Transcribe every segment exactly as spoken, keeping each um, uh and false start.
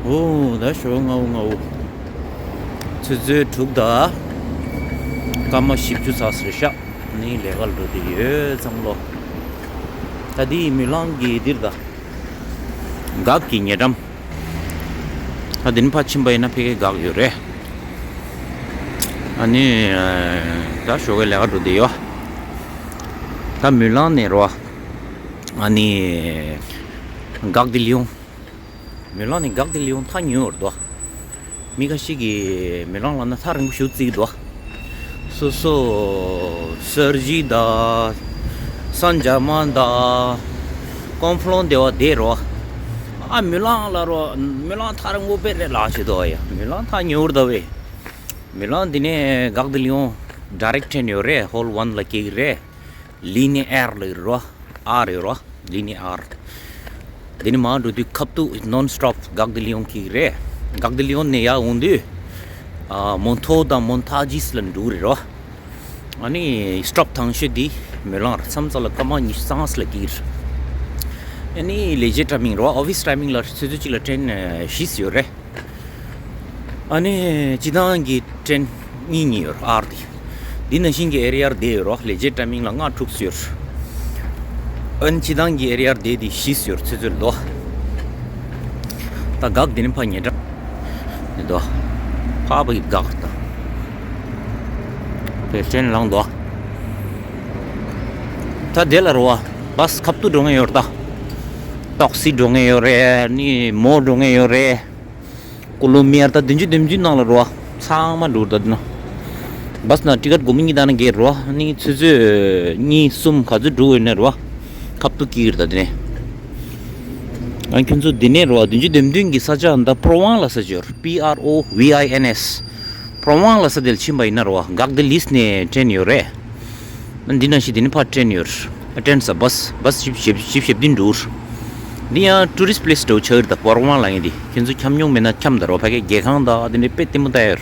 འོ་ད་ཞོགས་སྔ་བོ་སྔ་བོ། ཆུ་ཚོད་དྲུག་དང་སྐར་མ་བཞི་བཅུ་ཙམ་ཞིག་རེད་ཤག་ནི་ལས་ཀ་ལ་འགྲོ་བསྡད་ཡོད་ཙང་ལོ། ད་འདི་མུན་ལང་གི་འདིར་ད། འགག་གི་ཉེ་འགྲམ། ད་འདི་ནས་ཕར་ཕྱིན་པ་ཡིན་ན་ཕ་གིར་འགག་ཡོད་རེད། ཨ་ནི། ད་ཞོགས་ཀས་ལས་ཀ་འགྲོ་བསྡད་ཡོད། ད་མུན་ལང་ནས་རོ། ཨ་ནི། འགག་དི་ལི་ཡོང་། མུན་ལང་ནས་འགག་དི་ལི་ཡོང་ཐག་ཉེ་བོར་འདུག་མི་ཁ་ཤས་ཀྱིས་མུན་ལང་ལབ་ན་ཐག་རིང་པོ་ཞེ་པོ་བརྩི་གི་འདུག་སོ་སོ། སར་ཇི་དང་། སན་ཇར་མན་དང་། ཀོང་ཕུ་ལོང་དེ་བ་དེ་རོ། ཨ་མུན་ལང་ལ་རོ། མུན་ལང་ཐག་རིང་པོ་དཔེ་རེད་ལབ་བྱེད་འདུག་ཡ། མུན་ལང་ཐག་ཉེ་བོར་འདུག་བས། མུན་ལང་འདི་ནས་འགག་དི་ལི་ཡོང་ཌའི་རེག་ཊི་ཊེན་ཡོད་རེད། ཧོལ་ཝན་ལ་སྐྱེལ་གི་རེད། ལི་ནི་ཨེར་ལ་ཡོད་རོ། ཨར་ཡོད་རོ། ལི་ནི་ཨེར། འདི་ནི་མར་འགྲོ་དུས་ཁ་ཐུག་ནོན་སི་ཊོབ་འགག་དི་ལི་ཡོང་སྐྱེལ་གི་རེད། འགག་དི་ལི་ཡོང་ནས་ཡར་འོང་དུས། ཨ་མོན་ཐོ་དང་མོན་ཐ་ཇིས་ལ་འགྲོ་གི་རེད་རོ། ཨ་ནི་སི་ཊོབ་ཐང་ཤོས་འདི་མུན་ལང་རེད། མཚམས་མཚམས་ལ་སྐར་མ་ཉི་ཤུ་རྩ་ལྔ་ཙམ་ལ་སྐྱེལ་གི་རེད། ཨ་ནི་ལས་བྱེད་ཊའི་མིང་རོ། ཨོ་ཕི་སི་ཊའི་མིང་ལ་ཆུ་ཚོད་གཅིག་ལ་ཊེན་བཞི་ཙམ་ཡོད་རེད། ཨ་ནི་སྤྱི་བཏང་གི་ཊེན་གཉིས་གཉིས་ཡོད་རེད། ཨར་དེ། འདི་ནང་བཞིན་གྱི་ཨེ་རི་ཡར་བསྡད་ཡོད་རོ། ལས་བྱེད་ཊའི་མིང་ལ་ལྔ་དྲུག་ཙམ་ཡོད་རེད། ཨ་ནི་སྤྱི་བཏང་གི་ཨེ་རི་ཡར་བསྡད་དེ་བཞི་ཙམ་ཡོད་རེད། ཆུ་ཚོད་ལོ། ད་འགག་འདི་ནི་ཕ་ཉེ་འགྲམ། འདི་དོ། ཕ་བ་ཡི་འགག་ད། དེ་ཊེན་ལངས་དོ། ད་དེ་ལ་རོ་བ། བྷ་སི་ཁ་ཐུག་འགྲོ་མཁན་ཡོད་རེད་ད། ཊོག་སི་འགྲོ་མཁན་ཡོད་རེད། ནི་མོ་འགྲོ་མཁན་ཡོད་རེད། ཀོ་ལོམ་བི་ཡ་ད་བདུན་ཅུ་བདུན་ཅུ་ནང་ལ་རོ། ཚང་མ་འགྲོ་ད་ན། བྷ་སི་ནང་ཊི་ཀེ་ཊི་སྒོར་མོ་གཉིས་བཏང་ན་འགྲིག་རོ། ནི་ཆུ་ཚོད་གཉིས་གསུམ་ག་ཚོད་འགྲོ་ཡོད་ན་རོ། ཁ་ཐུག་སྐྱེལ་གི་རེད་ད་དེ་ནས། ཨ་ཁྱོད་ཚོ་འདི་ནས་རོ། བདུན་ཅུ་བདུན་བདུན་གྱི་ས་ཆ་འདི་པྲོ་ཝན་ལ་ས་ཆ་ཡོད། པི་ཨར་ཨོ་ཝི་ཨའི་ཨེན་ཨེས། པྲོ་ཝན་ལ་ས་དེ་ལ་ཕྱིན་པ་ཡིན་ན་རོ། འགག་དི་ལིས་ནས་ཊེན་ཡོད་རེད། འདི་ནང་བཞིན་འདི་ནི་ཕར་ཊེན་ཡོད། ཊེན་ས་བྷ་སི་བྷ་སི་ཞིབ་ཞིབ་ཞིབ་ཞིབ་འདི་འགྲོ། འདི་ཡང་ཊུ་རི་སི་ཊི་པི་ལེ་སི་འདྲ་བོ་ཆགས་ཡོད་རེད་ད། པྲོ་ཝན་ལབ་མཁན་འདི་ཁྱེད་ཚོ་འཁྱམས་མྱོང་མེད་ན་འཁྱམས་ད་རོ། ཕ་གིའི་རྒྱལ་ཁང་དང་འདི་འདྲ་དཔེ་ལྟད་མོ་ལྟ་ཡོད།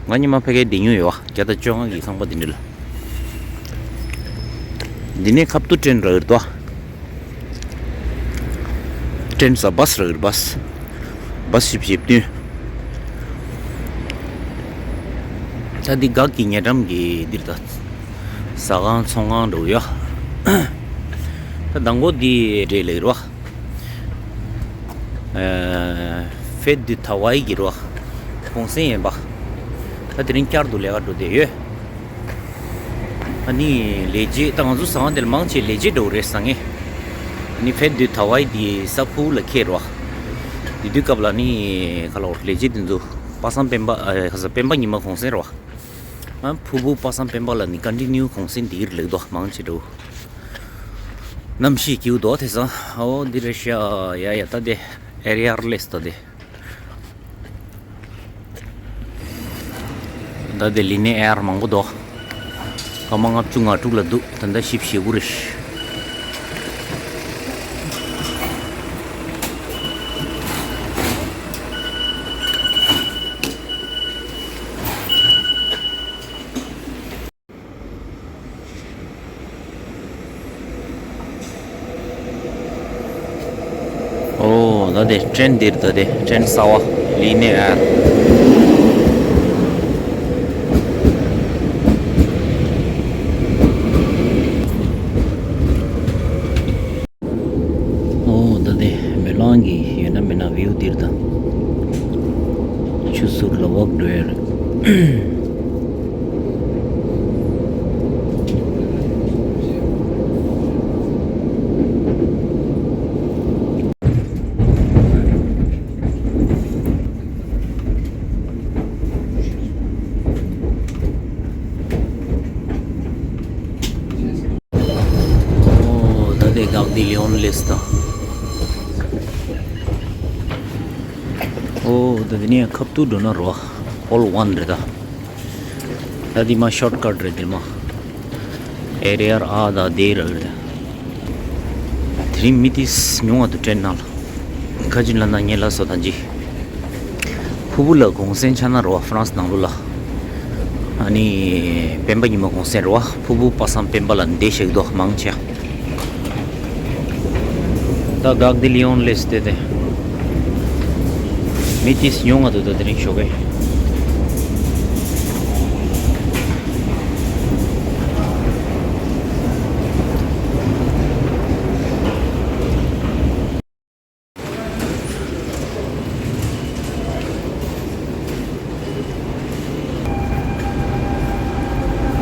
ང་ཉི་མ་ཕ་གིར་བསྡད་མྱོང་ཡོད་བ། བརྒྱ་དང་བཅོ་ལྔ་གི་ཁང་པ་འདི་འདྲ་ལ། འདི་ནས་ཁ་ཐུག་ཊེན་རག་ཡོད་དོ། ཊེན་ས་བྷ་སི་རག་ཡོད། བྷ་སི། བྷ་སི་ཞིབ་ཞིབ་བསྟུན། ད་འདི་འགག་གི་ཉེ་འགྲམ་གྱི་འདིར་ད། ཟ་ཁང་ཚོང་ཁང་འགྲོ་ཡོད། ད་མདང་དགོང་འདི་འདྲ་ལེགས་རོ། ཨ། ཕེ་དུ་ཐ་ཝའི་གི་རོ། གུང་སེང་ཡིན་པ། ད་དེ་རིང་བསྐྱར་དུ་ལས་ཀ་འགྲོ་བསྡད་ཡོད། ཨ་ནི་ལས་བྱེད་ད་ང་ཚོ་ཟ་ཁང་དེ་ལ་མང་ཆེ་ལས་བྱེད་འགྲོ་རེད་ཟ་ངེས། ཨ་ནི་ཕེ་དུ་ཐ་ཝའི་དེ་ས་ཕུ་ལ་ཁེལ་རོ། དེ་དུས་སྐབས་ལ་ནི་ག་ལ་ལས་བྱེད་དེ་ཚོ་པ་སངས་སྤེན་པ། ཨ། ག་ས་སྤེན་པ་ཉི་མ་གུང་སེང་རོ། ཨ། ཕུར་བུ་པ་སངས་སྤེན་པ་ལ་ནི་ཀོན་ཊི་ནིའུ་གུང་སེང་དེ་ཡིར་ལེགས་དོ་མང་ཆེ་འགྲོ། གནམ་གཤིས་སྐྱིད་པོ་འདུག་དེང་སང་། ཨོ་འདི་རེད་ཤག་ཡ་ཡ་ད་དེ་ཨེ་རི་ཡར་ལེས་ད་དེ། ད་དེ་ལི་ནི་ཨེར་མང་པོ་འདུག་སྐར་མ་ལྔ་བཅུ་ང་དྲུག་ལ་འདུག་ད་ལྟ་བཞི་བཅུ་ཞེ་དགུ་རེད། ཨོ། ད་དེ་ཊེན་འདིར་ད་དེ་ཊེན་གསར་པ་ལི་ནི་ཨེར། ཨོ། ད་དེ་མེ་ལོང་གི་ཡོད་ན་མེད་ན་བིའུ་འདིར་ད། ཆུ་ཟུར་ལ་ཝོག་འགྲོ་ཡ་རེད། ཨོ། ད་དེ་འགག་དི་ལི་ཡོང་ལེས་ད། ཨོ། ད་དེ་ནས་ཁ་ཐུག་འགྲོ་ན་རོ། ཧོལ་ཝན་རེད་ད། ད་དེ་མ་ཤོར་ཊི་ཀཊ་རེད་དེ་མ། ཨེ་རི་ཡར་ཨ་ད་དེ་ར་རེད། དེ་རིང་མི་དེ་ཉུང་བ་འདུག་ཊེན་ནང་ལ། ཁ་ཅིག་ལ་ན་ཉེ་ལ་སོ་ད་ཇི། ཕུར་བུ་ལ་གུང་སེང་ཆགས་ན་རོ་ཧྥ་རན་སི་ནང་ལོགས་ལ། ཨ་ནི་སྤེན་པ་ཉི་མ་གུང་སེང་རེད་བ། ཕུར་བུ་པ་སངས་སྤེན་པ་ལ་འདི་ཞིག་འདུག་མང་ཆེ། ད་འགག་དི་ལི་ཡོང་ལེས་དེ་དེ། མི་ཏིས་ཉུང་ང་འདུག་ད་དེ་རིང་ཞོགས་ཀས།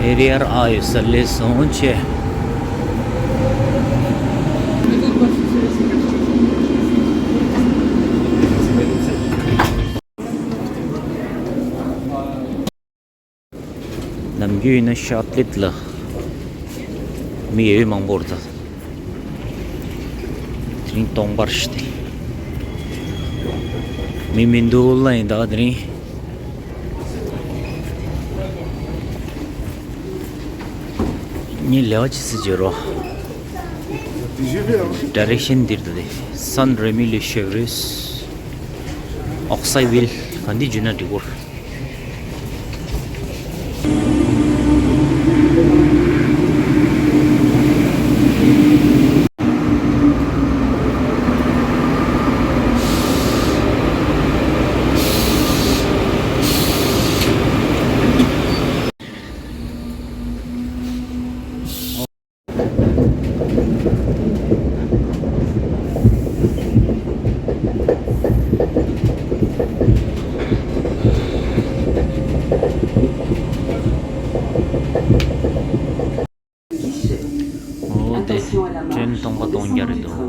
ཨེ་རི་ཡར་ཨ་ཡོད་ས་ལས་སོང་ཆེ། ནམ་རྒྱུན་ཡིན་ན་ཤར་ཏེ་ལ་མི་ཡོད་མང་པོ་རེད་ད། དེ་རིང་སྟོང་པར་ཞིག་སྟེ། མི་མི་འདུག་ལ་ཡིན་ད་དེ་རིང་། ངས་ལེ་བ་ཅི་སི་བརྗོད་རོགས། ཌའི་རེག་ཤན་འདིར་ད་དེ། Saint-Rémy-lès-Chevreuse། Auxeyville། ག་འདི་བརྗོད་ན་འགྲིག་གོ། འོ་དེ་ཊེན་སྟོང་པ་སྟོང་བརྒྱ་རེད་འདུག་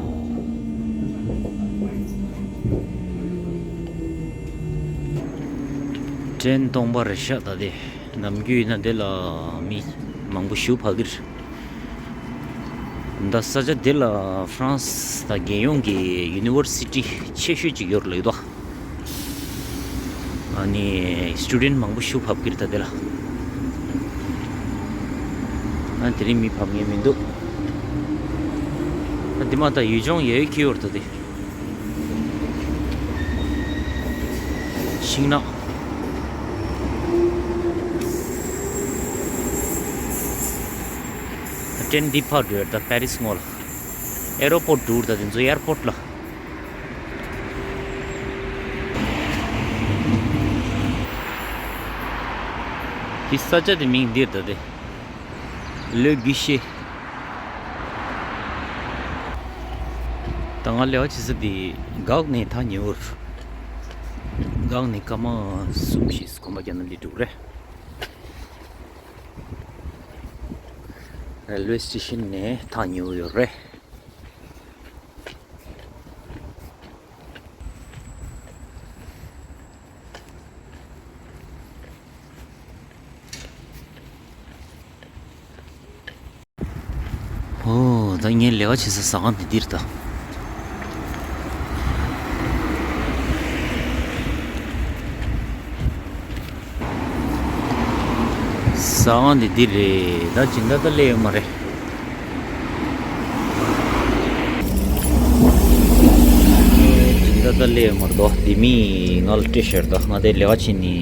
ཊེན་སྟོང་པ་རེད་ཤག་ད་དེ་ནམ་རྒྱུན་ཡིན་ན་དེ་ལ་མི་མང་པོ་ཞིག་བབས་ཀྱི་རེད། ད་ས་ཆ་དེ་ལ་ཧྥ་རན་སི་དང་རྒྱལ་ཡོངས་ཀྱི་ཡུ་ནི་ཝར་སི་ཊི་ཆེ་ཤོས་ཅིག་ཡོད་རེད་ལབ་ཀྱི་འདུག་ཨ་ནི་སི་ཊུ་ཌེན་མང་པོ་ཞིག་བབས་ཀྱི་རེད་ད་དེ་ལ། ཨ་དེ་རིང་མི་བབས་མཁན་མི་འདུག་ཨ་དེ་མ་ད་ཡུལ་ལྗོངས་ཡོད་ཁྱི་ཡོད་རེད་ད་དེ། ཤིང་ནགས། ད་ཊེན་འདི་ཕར་འགྲོ་ཡ་ད་པེ་རི་སི་ངོས་ལ། ཨེ་རོ་པོར་འགྲོ་ད་དེ་ཚོ་ཨེར་པོར་ལ། དེ་ས་ཆ་དེ་མིང་འདིར་ད་དེ། ལོ་གི་ཤེ། ད་ང་ལེ་བ་ཅི་ཟེར་དེ་འགག་ནས་ཐག་ཉེ་བོར། འགག་ནས་སྐར་མ་གསུམ་བཞི་གོམ་པ་རྒྱག་ན་ལི་འགྲོ་རེད། རེལ་ཝེ་སི་ཊེ་ཤན་ནས་ཐག་ཉེ་བོ་ཡོད་རེད། ཨོ། ད་ངའི་ལེ་བ་བྱེད་ས་ཟ་ཁང་དེ་འདིར་ད། ཟ་ཁང་དེ་འདིར་རེད། ད་སྦྱིན་བདག་ད་སླེབས་ཡོད་མ་རེད། སྦྱིན་བདག་ད་སླེབས་ཡོད་མ་རེད་དོ། དེ་མིན་ང་ལ་སྤྲད་ཤར་ད། ང་དེ་ལེ་བ་བྱེད་ནི་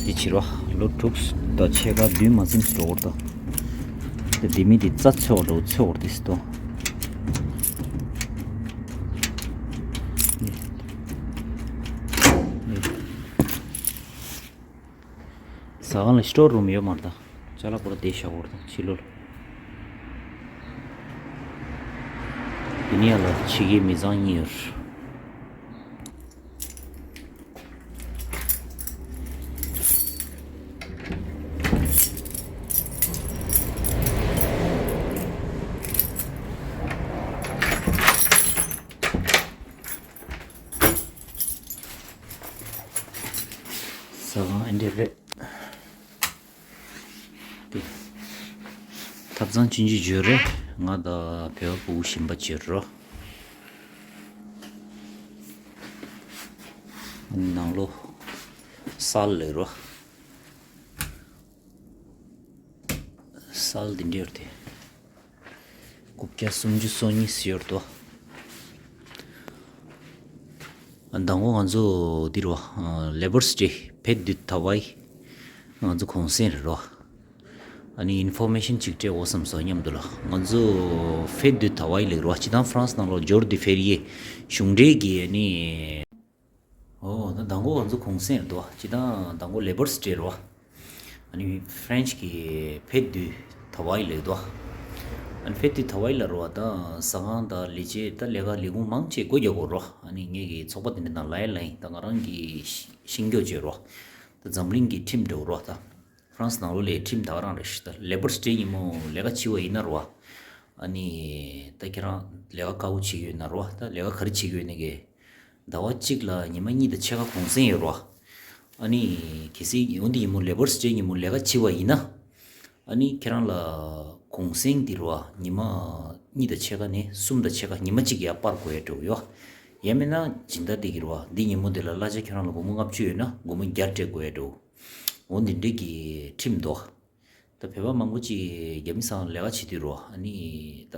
འདི་ཕྱིར་བ། ལོ་དྲུག་ད་ཕྱེད་ཀ་བདུན་མ་ཟིན་འགྲོ་བར་ད། དེ་མི་དེ་རྩ་ཚོགས་འགྲོ་ཚོགས་འགྲོ་དེ་སྟོ། ཟ་ཁང་ལ་སི་ཊོར་རུམ་ཡོད་མ་རེད་ད། ཅ་ལག་པོ་ར་དེ་བཞག་འོར་ད་ཕྱི་ལོགས་ལ། དེ་ནས་ཡང་ལ་ཕྱི་གའི་མི་ཚང་གཉིས་ཡོད། ཟ་ཁང་ཨེ་འདྲས་རེད། དེ་ཐབ་ཚང་ཆུང་ཆུང་བརྗོད་རེད། ང་དང་བོད་པ་ཕྲུ་གུ་གཞན་པ་བརྗོད་རོ། ནང་ལོ་སལ་ལས་རོ། སལ་འདི་འདྲས་རེད་དེ། རྐུབ་བཀྱག་སུམ་ཅུ་སོ་གཉིས་ཡོད་དོ། མདང་དགོང་ང་ཚོ་འདིར་བ། ལེ་བར་སི་ཊེ། ཕེ་དུ་ཐ་ཝའི། ང་ཚོ་གུང་སེང་རེད་རོ། ཨ་ནི་ཨིན་ཕོར་མེ་ཤན་ཅིག་སྤྲད་འོ་བསམ་སོང་སྙམ་དུ་ལ། ང་ཚོ་ཕེ་དུ་ཐ་ཝའི་ལེགས་རོ། སྤྱི་བཏང་ཧྥ་རན་སི་ནང་ལོ་ཇོར་དུ་ཕེ་རི་ཡེ་གཞུང་འབྲེལ་གྱི་ཨ་ནི། ཨོ་ད་མདང་དགོང་ང་ཚོ་གུང་སེང་རེད་དོ། སྤྱིར་བཏང་མདང་དགོང་ལེ་བར་སི་ཌེ་རེད་བ། ཨ་ནི་ཧྥ་རན་སི་གི་ཕེ་དུ་དི་ཝ་ཡི་ལབ་དོ། ཨ་ནི་ཕེ་དུ་དི་ཝ་ཡི་ལབ་རེད་བ། ད་ཟ་ཁང་དང་ལས་བྱེད་ད་ལས་ཀ་ལས་ཁུངས་མང་ཆེ་སྒོ་རྒྱག་དགོས་རེད་བ། ཨ་ནི་ངེད་ཀྱི་ཚོགས་པ་དེ་འདྲ་དང་ལ་ཡ་ལ་ཡིན། ད་ང་རང་གི་ཤི་ཤིང་སྐྱོ་བྱོས་རེད་བ། ད་འཛམ་གླིང་གི་ཁྲིམས་འདྲ་བོ་རེད་བ། ད་ཧྥ་རན་སི་ནང་ལོགས་ལ་ཁྲིམས་ད་ག་རང་རེད་ཤག་ད་ལེ་བར་སི་ཌེ་ཉིན་མོ་ལས་ཀ་བྱེད་པ་ཡིན་ན་རེད་བ། ཨ་ནི་ད་ཁྱེད་རང་ལས་ཀ་དཀའ་བོ་བྱེད་ཀྱི་ཡོད་ན་རེད་བ། ད་ལས་ཀ་ག་རེ་བྱེད་ཀྱི་ཡོད་ན་གི། ཟླ་བ་གཅིག་ལ་ཉི་མ་གཉིས་དང་ཕྱེད་ཀ་གུང་སེང་ཡོད་རེད་བ། ཨ་ནི་གལ་སྲིད་འོན་ཏེ་ཉིན་མོ་ལེ་བར་སི་ཌེ་ཉིན་མོ་ལས་ཀ་བྱེད་པ་ཡིན་ན། ཨ་ནི་ཁྱེད་རང་ལ་གུང་སེང་འདི་རེད་བ། ཉི་མ་གཉིས་དང་ཕྱེད་ཀ་ནས་གསུམ་དང་ཕྱེད་ཀ་ཉི་མ་གཅིག་ཡར་སྤར་དགོས་ཡ་འདྲ་བོ་ཡོད། ཡང་མིན་ན་སྦྱིན་བདག་དེ་གིས་རེད་བ། འདི་ཉིན་མོ་འདི་ལ་གླ་ཆ་ཁྱེད་རང་ལ་སྒོར་མོ་ལྔ་བཅུ་ཡོད་ན་སྒོར་མོ་བརྒྱ་སྤྲད་དགོས་ཡ་འདྲ་བོ། འོ་འདི་འདྲས་ཀྱི་ཁྲིམས་འདུག་ད་བོད་པ་མང་པོ་ཅིག་རྒྱ་མི་ས་ལ་ལས་ཀ་བྱེད་དུས་རེད་བ། ཨ་ནི་ད་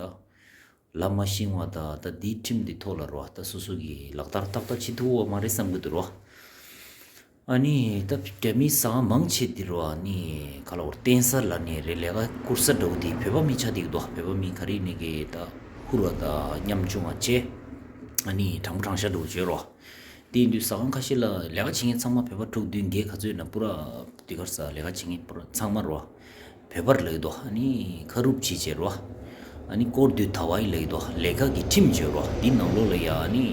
ལམ་མ་ཤེས་པ་དང་ད་འདིའི་ཁྲིམས་འདི་ཐོག་ལ་རེད་བ། ད་སོ་སོ་གིས་ལག་བསྟར་ཏག་ཏག་བྱེད་ཐུབ་ཀྱི་ཡོད་མ་རེད་བསམ་གྱི་འདུག་རེད་བ། ཨ་ནི་ད་རྒྱ་མི་ས་ཁང་མང་ཆེ་འདི་རེད་བ། ཨ་ནི་ག་ལབ་དགོས་རེད། བརྟེན་ས་ལབ་ནའི་རེད། ལས་ཀ་བསྐུར་ས་འདྲ་བོ་དེ་བོད་པ་མི་ཆགས་བསྡད་ཀྱི་འདུག་བོད་པ་མི་ག་རེ་ཡིན་ནའི་གི་ད་ཧུར་བ་དང་ཉམ་ཆུང་བ་བྱས། ཨ་ནི་དྲང་པོ་དྲང་བཞག་འདྲ་བོ་བྱས་རེད་བ། དེ་ཡིན་དུས་ཟ་ཁང་ཁ་ཤས་ལ་ལས་ཀ་བྱེད་མཁན་ཚང་མ་བོད་པ་དྲུག་བདུན་བརྒྱད་ག་ཚོད་ཡོད་ན་པུ་ར་དེ་གར་ས་ལས་ཀ་བྱེད་མཁན་པུ་ར་ཚང་མ་རེད་བ། བོད་པ་རེད་ལབ་ཀྱི་འདུག་ཨ་ནི་ཁ་རུབ་བྱེད་བྱས་རེད་བ། ཨ་ནི་སྐོར་དུས་ཟླ་བ་ཡི་ལབ་ཀྱི་འདུག་ལས་ཀ་གི་ཁྲིམས་བྱས་རེད་བ། འདི་ནང་ལོགས་ལ་ཡ་ཨ་ནི་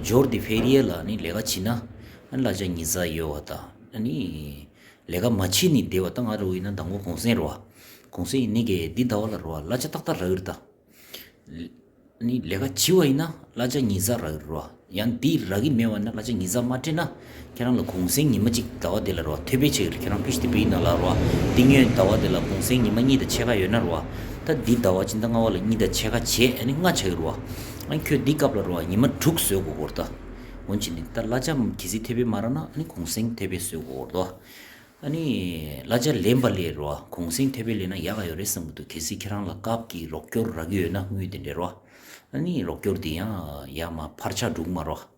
འབྱོར་དེ་ཕེ་རི་ཡ་ལ་ཨ་ནི་ལས་ཀ་བྱེད་ན་ཨ་ནི་གླ་ཆ་ཉིས་བརྩེགས་ཡོད་བ། ད་ཨ་ནི་ལས་ཀ་མ་བྱེད་ནི་བསྡད་པ། ད་ང་རང་ཡིན་ན་མདང་དགོང་གུང་སེང་རེད་བ། གུང་སེང་ཡིན་ནི་གི་འདི་ཟླ་བ་ལ་རེད་བ། གླ་ཆ་ཏག་ཏག་རག་གི་རེད་ད། ནི་ལས་ཀ་བྱེད་པ་ཡིན་ན་གླ་ཆ་ཉིས་བརྩེགས་རག་གི་རེད་བ། ཡང་འདི་རག་གི་མེད་པ་ན་གླ་ཆ་ཉིས་བརྩེགས་མ་སྤྲད་ན་ཁྱེད་རང་ལ་གུང་སེང་ཉི་མ་གཅིག་ཟླ་བ་དེ་ལ་རེད་བ། ཐོལ་པ་བྱེད་ཀྱི་རེད། ཁྱེད་རང་ཕི་ཤི་དེ་པའི་ནང་ལ་རེད་བ། འདི་སྔོན་ཟླ་བ་དེ་ལ་གུང་སེང་ཉི་མ་གཉིས་དང་ཕྱེད་ཀ་ཡོད་ན་རེད་བ། ད་འདི་ཟླ་བ་སྤྱི་ཟླ་ལྔ་པ་ལ་གཉིས་དང་ཕྱེད་ཀ་བྱས། ཨ་ནི་ལྔ་ཆགས་ཀྱི་རེད་བ། ཨ་ནི་ཁྱོད་འདི་སྐབས་ལ་རེད་བ། ཉི་མ་དྲུག་བཟོ་དགོས་ཀྱི་རེད་ད། འོན་ཅི་ནི་ད་གླ་ཆ་གལ་སྲིད་ཐོལ་པ་མ་རག་ན་ཨ་ནི་གུང་སེང་ཐོལ་པ་བཟོ་དགོས་ཀྱི་རེད་ད། ཨ་ནི་གླ་ཆ་ལེན་པ་ལས་རེད་བ། གུང་སེང་ཐོལ་པ་ལེན་ན་ཡག་ག་ཡོད་རེད་བསམ་གྱི་འདུག་གལ་སྲིད་ཁྱེད་རང་ལ་སྐབས་ཀྱི་རོགས་སྐྱོར་རག་གི་ཡོད་ན་དངུལ་དེ་འདྲ་རེད་བ། ཨ་ནི་རོགས་སྐྱོར་དེ་ཡང་ཡར་མར་འཕར་ཆག་འགྲོ་གི་མ་རེད་བ།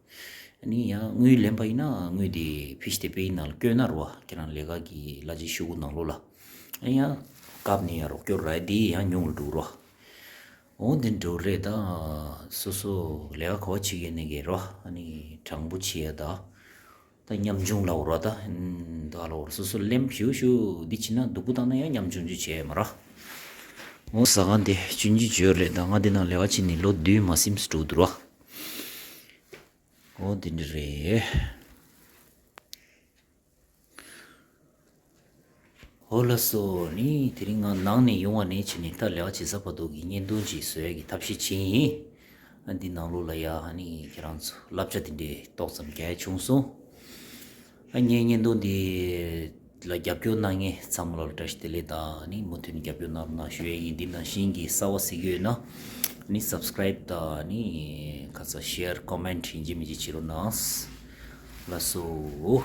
ཨ་ནི་ཡང་དངུལ་ལེན་པ་ཡིན་ན་དངུལ་དེ་ཕི་ཤི་དེ་པའི་ནང་ལ་བསྐྱོན་ན་རེད་བ། ཁྱེད་རང་ལས་ཀ་གི་གླ་ཆའི་ཤོག་གུ་ནང་ལོགས་ལ། ཨ་ནི་ཡང་སྐབས་ནས་ཡང་རོགས་སྐྱོར་རག་ཡ་དེ་ཡང་ཉུང་རུ་འགྲོ་གི་རེད་བ། འོ་འདི་འདྲ་རེད་ད། སོ་སོ་ལས་ཀ་ག་པར་བྱེད་ཀྱི་ཡོད་ནའི་གི་རེད་བ། ཨ་ནི་དྲང་པོ་བྱེད་ཡ་ད། ད་ཉམ་ཆུང་ལབ་དགོས་རེད་བ། ད་ད་ལབ་དགོས་རེད། སོ་སོ་ལམ་ཞུ་ཞུ་འདི་བྱེད་ན་སྡུག་པོ་བཏང་ན་ཡང་ཉམ་ཆུང་ཅིག་བྱས་མ་རེད། འོ་ཟ་ཁང་དེ་ཆུང་ཆུང་བྱས་རེད། ད་ང་འདི་ནང་ལས་ཀ་བྱས་ནས་ལོ་བདུན་མ་ཟིན་ཙམ་འགྲོ་གི་འདུག་ར། འོ་འདི་འདྲ་རེད། ཨོ་ལགས་སོ། ནི་དེ་རིང་ང་ནང་ནས་ཡོང་བ་ནས་བྱས་ནས་ད་ལས་ཀ་བྱེད་ས་བར་དུ་གི་བརྙན་ཐུང་ཅིག་བཟོ་ཡ་གི་ཐབས་ཤེས་བྱས་ཡིན། ཨ་འདི་ནང་ལོགས་ལ་ཡ་ཨ་ནི་ཁྱེད་རང་ཚོ་བསླབ་བྱ་དེ་འདྲའི་ཏོག་ཙམ་རྒྱག་ཡ་བྱུང་སོང་། ཨ་ངའི་བརྙན་ཐུང་འདི་ལ་རྒྱབ་སྐྱོར་གནང་མཁན་ཚང་མ་ལ་བཀྲ་ཤིས་བདེ་ལེགས་དང་ནི་མུ་མཐུད་ནས་རྒྱབ་སྐྱོར་གནང་རོགས་གནང་ཞུ་ཡ་ཡིན། འདི་ནང་བཞིན་གྱི་གསར་པ་གཟིགས་ཡོད་ན་ནི་སབ་སི་ཀ་རེབ་དང་ནི་ཁ་ཚ་ཤེར་ཀོ་མེན་ཊི་ཡིན་གཅིག་མིན་གཅིག་བྱེད་རོགས་གནང་། ལགས་སོ།